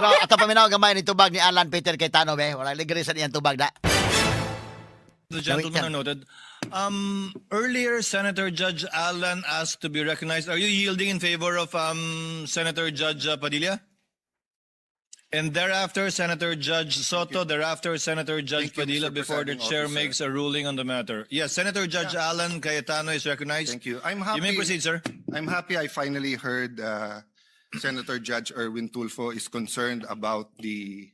Pero ato paminaw gamay ni tubag ni Alan Peter Cayetano be. Wala libre sa niyang tubag da. The gentlemen Wait, are noted. Earlier, Senator Judge Alan asked to be recognized. Are you yielding in favor of Senator Judge Padilla? And thereafter, Senator Judge Sotto, thereafter, Senator Judge Thank you, Padilla, Mr. before the Presiding chair Officer. Makes a ruling on the matter. Yes, Senator Judge Alan Cayetano is recognized. Thank you. I'm happy. You may proceed, sir. I'm happy I finally heard Senator Judge Erwin Tulfo is concerned about the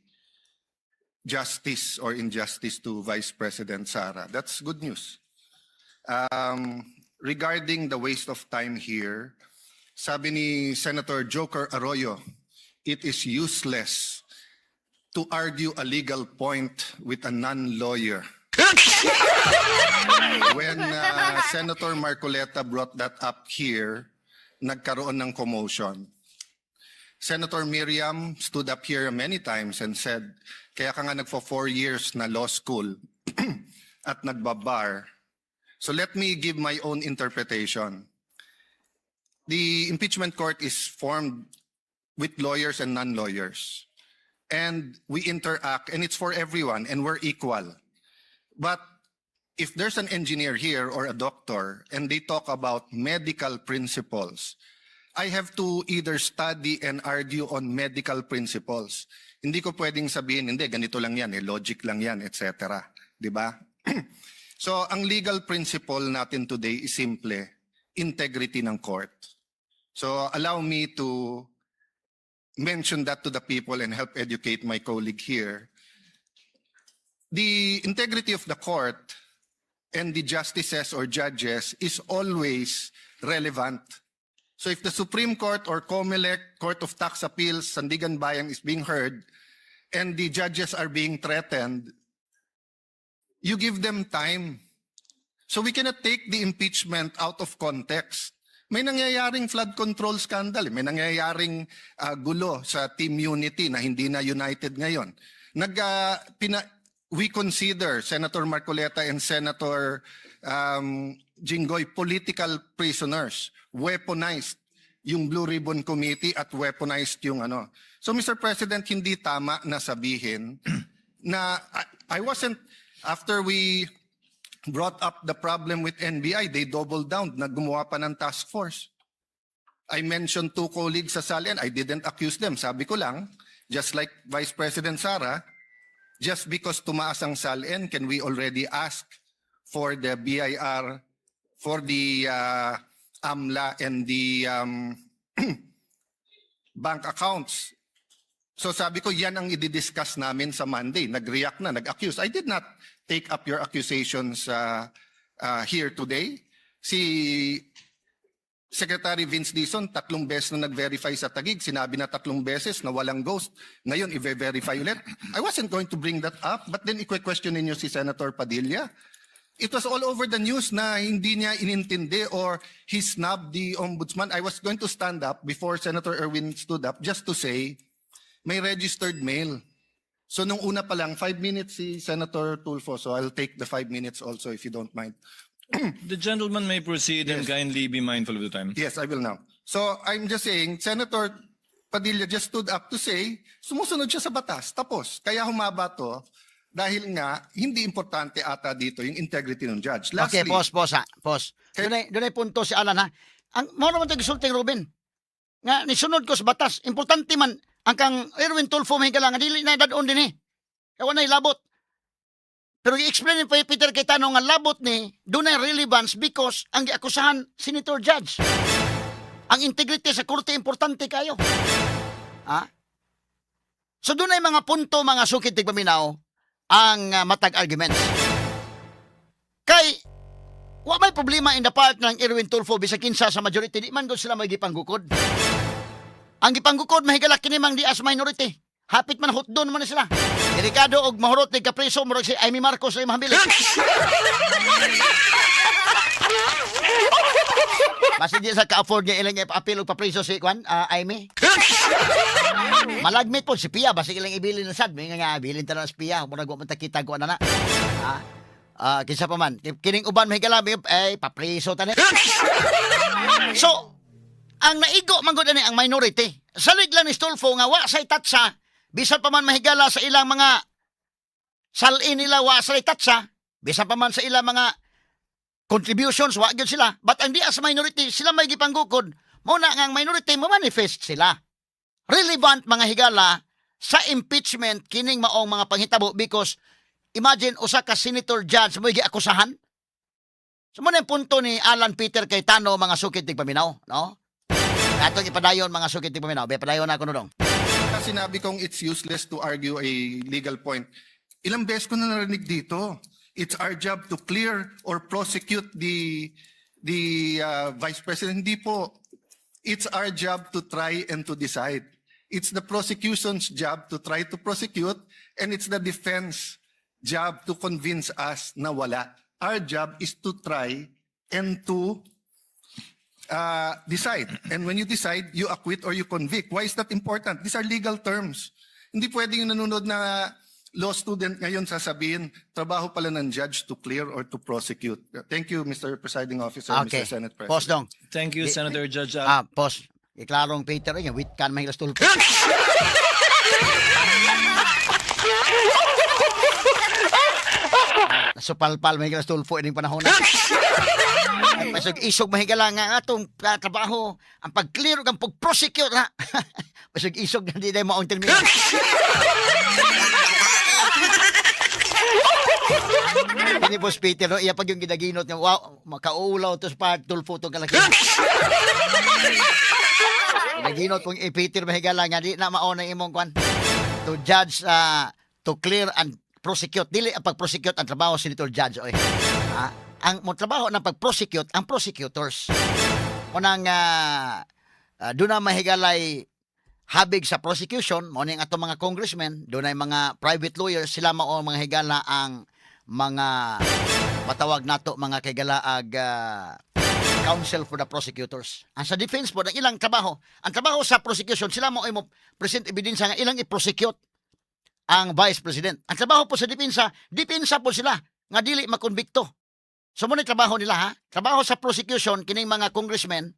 justice or injustice to Vice President Sara. That's good news. Regarding the waste of time here, sabi ni Senator Joker Arroyo, it is useless to argue a legal point with a non-lawyer. When Senator Marcoleta brought that up here, nagkaroon ng commotion. Senator Miriam stood up here many times and said, "Kaya ka nga nagfo 4 years na law school at nagbabar." So let me give my own interpretation. The impeachment court is formed with lawyers and non-lawyers. And we interact and it's for everyone and we're equal. But if there's an engineer here or a doctor and they talk about medical principles, I have to either study and argue on medical principles. Hindi ko pwedeng sabihin, "Hindi, ganito lang yan, eh, logic lang yan," etc. Di ba? So, ang legal principle natin today is simple, integrity ng court. So, allow me to mention that to the people and help educate my colleague here. The integrity of the court and the justices or judges is always relevant. So if the Supreme Court or COMELEC, Court of Tax Appeals, Sandiganbayan is being heard and the judges are being threatened, you give them time. So we cannot take the impeachment out of context. May nangyayaring flood control scandal, eh. May nangyayaring gulo sa Team Unity na hindi na united ngayon. We consider Senator Marcoleta and Senator Jinggoy political prisoners, weaponized yung Blue Ribbon Committee at weaponized yung ano. So, Mr. President, hindi tama na sabihin na I wasn't, after we brought up the problem with NBI, they doubled down, na gumawa pa ng task force. I mentioned two colleagues sa SALN. I didn't accuse them. Sabi ko lang, just like Vice President Sara, just because tumaas ang SALN, can we already ask for the BIR, for the AMLA and the bank accounts? So sabi ko, yan ang i-discuss namin sa Monday. Nag-react na, nag-accuse. I did not take up your accusations here today. Si Secretary Vince Dizon, tatlong beses na nag-verify sa Taguig. Sinabi na tatlong beses na walang ghost. Ngayon, i-verify ulit. I wasn't going to bring that up, but then i-question ninyo si Senator Padilla. It was all over the news na hindi niya inintindi or he snubbed the ombudsman. I was going to stand up before Senator Erwin stood up just to say, may registered mail. So nung una pa lang, 5 minutes si Senator Tulfo. So I'll take the 5 minutes also if you don't mind. The gentleman may proceed and Yes. kindly be mindful of the time. Yes, I will now. So I'm just saying, Senator Padilla just stood up to say, sumusunod siya sa batas. Tapos, kaya humaba to dahil nga hindi importante ata dito yung integrity ng judge. Lastly, Okay, pause, pause ha. Pause. Dunay punto si Alan ha. Ang mao naman to gisulting Ruben. Nga nisunod ko sa batas, importante man ang kang Erwin Tulfo, mahigala nga dili na dad-on dinhi. Kaya wala labot. Pero i-explain ni Peter Cayetano nga labot ni dunay relevance because ang giakusahan senator judge. Ang integrity sa korte importante kayo. Ha? So dunay mga punto, mga sukit tigpaminaw, ang matag arguments. Kay wa may problema in the part ng Erwin Tulfo bisag kinsa sa majority, di man gud sila may gipanggukod. Ang gipanggukod, mahigala, kini mang di as minority. Hapit man hotdon man na sila. Delikado og mahurot ni kapreso, murag si Imee Marcos ay mahambili. Basta di sa ka-afford niya ilang appeal og papreso si kwan, Imee. Malagmit po si Pia, basta ilang ibilin na sad. May nga bilin ta na si Pia, murag wa man ta kita ko na na. Ah, ah, kinsa pa man. Kining uban, mahigala, eh papreso ta ni. So, ang naigo man gud ani ang minority. Salig lang ni Stolfo nga wa say tatsa. Bisan pa man, mahigala, sa ilang mga salin nila wa sa tatsa, bisan pa man sa ilang mga contributions wa gyud sila. But ang diya sa minority, sila may gipanggukod. Mao na nga ang minority mo manifest sila. Relevant, mga higala, sa impeachment kining maong mga panghitabo because imagine usa ka senator judge mo giakusahan. So mao na yung punto ni Alan Peter Cayetano, mga sukit tigpaminaw, no? Atong ipadayon, mga sukit tigpaminaw. Be padayon na ako nodong. Sinabi kong it's useless to argue a legal point. Ilang beses ko na narinig dito. It's our job to clear or prosecute the vice president. Hindi po. It's our job to try and to decide. It's the prosecution's job to try to prosecute and it's the defense job to convince us na wala. Our job is to try and to decide. And when you decide, you acquit or you convict. Why is that important? These are legal terms. Hindi pwedeng yung nanonood na law student ngayon sasabihin, trabaho pala ng judge to clear or to prosecute. Thank you, Mr. Presiding Officer, Okay. Mr. Senate President. Pause dong. Thank you, Senator Judge Alan. Ah, pause. Iklarong Peter, ay, wait kan mahilas tulpo. Supalpal mahigas tulfo ining panahon na. Ay, pasog isog, mahigala, nga atong trabaho ang pag-clear ug ang pag-prosecute ha. Pasog isog na di na maong termino. Kini Boss Peter, no, iya pag yung ginaginot nga wow, makaulaw to sa pagtulfo tong kalaki. Ginaginot kong i Peter, mahigala, nga di na mao na imong kwan to judge, to clear and prosecute. Dili ang pag-prosecute ang trabaho senator judge oy. Ah, ang mo trabaho ng pag-prosecute ang prosecutors. Unang doon na, mahigalay, habig sa prosecution mao ning atong mga congressmen, doon ay mga private lawyers, sila mao mga higala ang mga matawag nato, mga kigala, ag counsel for the prosecutors. Ang sa defense po, ang ilang trabaho, ang trabaho sa prosecution, sila mo ay mo present ebidensya nga ilang i-prosecute ang vice president. Ang trabaho po sa depensa, depensa po sila nga dili makonbikto. So mo ni trabaho nila ha. Trabaho sa prosecution kining mga congressmen,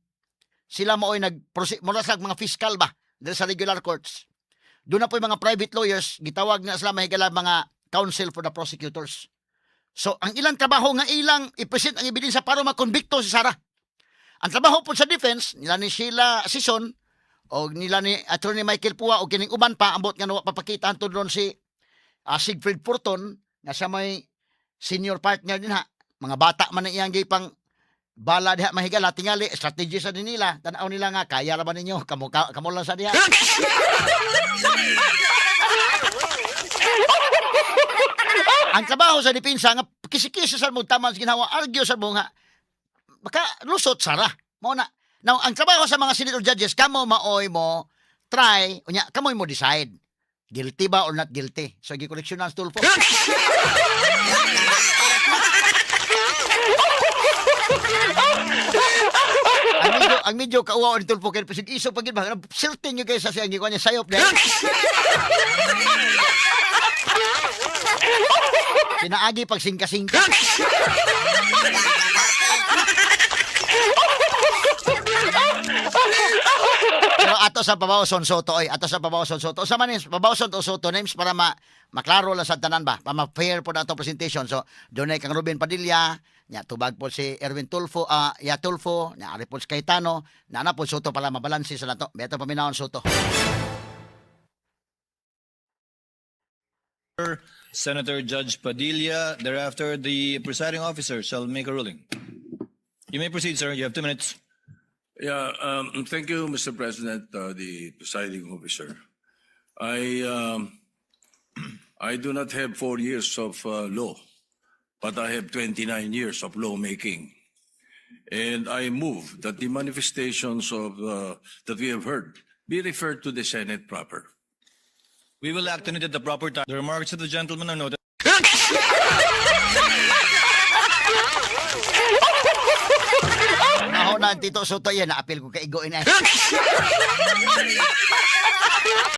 sila mo ay nag mura sa mga fiscal ba diri sa regular courts. Doon na po yung mga private lawyers, gitawag na sila, mahigala, mga counsel for the prosecutors. So ang ilang trabaho nga ilang i-present ang ebidensya para makonbikto si Sara. Ang trabaho po sa defense nila ni Sheila Sison o nila ni Attorney Michael Pua o kining uban pa, ambot nga wa papakita antud ron si Siegfried Forton nga siya may senior partner din ha. Mga bata man ang iyang gipang bala diha, mahigala, tingali strategy sa din nila, tan-aw nila nga kaya ra ba ninyo kamo kamo lang sa diha. Ang trabaho sa depensa nga kisikisi sa mo taman sa ginawa, argue sa mo nga maka lusot sara mao na. Now, ang trabaho sa mga senator judges, kamo maoy mo try unya kamoy mo decide guilty ba or not guilty. So gi-correction na Tulfo. Ang medyo kauwaw ni Tulfo kay pasig iso pag ba certain nyo kayo sa siyang gikuha niya sayop dahil pinaagi pag singka-singka. Pero ato sa pabawson Soto oy, ato sa pabawson Soto. Sa man is pabawson o Soto names para ma maklaro lang sa tanan ba, para ma-fair po na atong presentation. So dunay kang Ruben Padilla, nya tubag po si Erwin Tulfo, ya Tulfo, nya ari po si Cayetano, na po Soto para mabalanse sa nato. Beto paminawon Soto. Senator Judge Padilla. Thereafter, the presiding officer shall make a ruling. You may proceed, sir. You have 2 minutes. Yeah, thank you, Mr. President, the presiding officer. I do not have 4 years of law, but I have 29 years of lawmaking. And I move that the manifestations of that we have heard be referred to the Senate proper. We will act on it at the proper time. The remarks of the gentleman are noted. Ako na Tito Soto yan, naapil ko kaigo ina.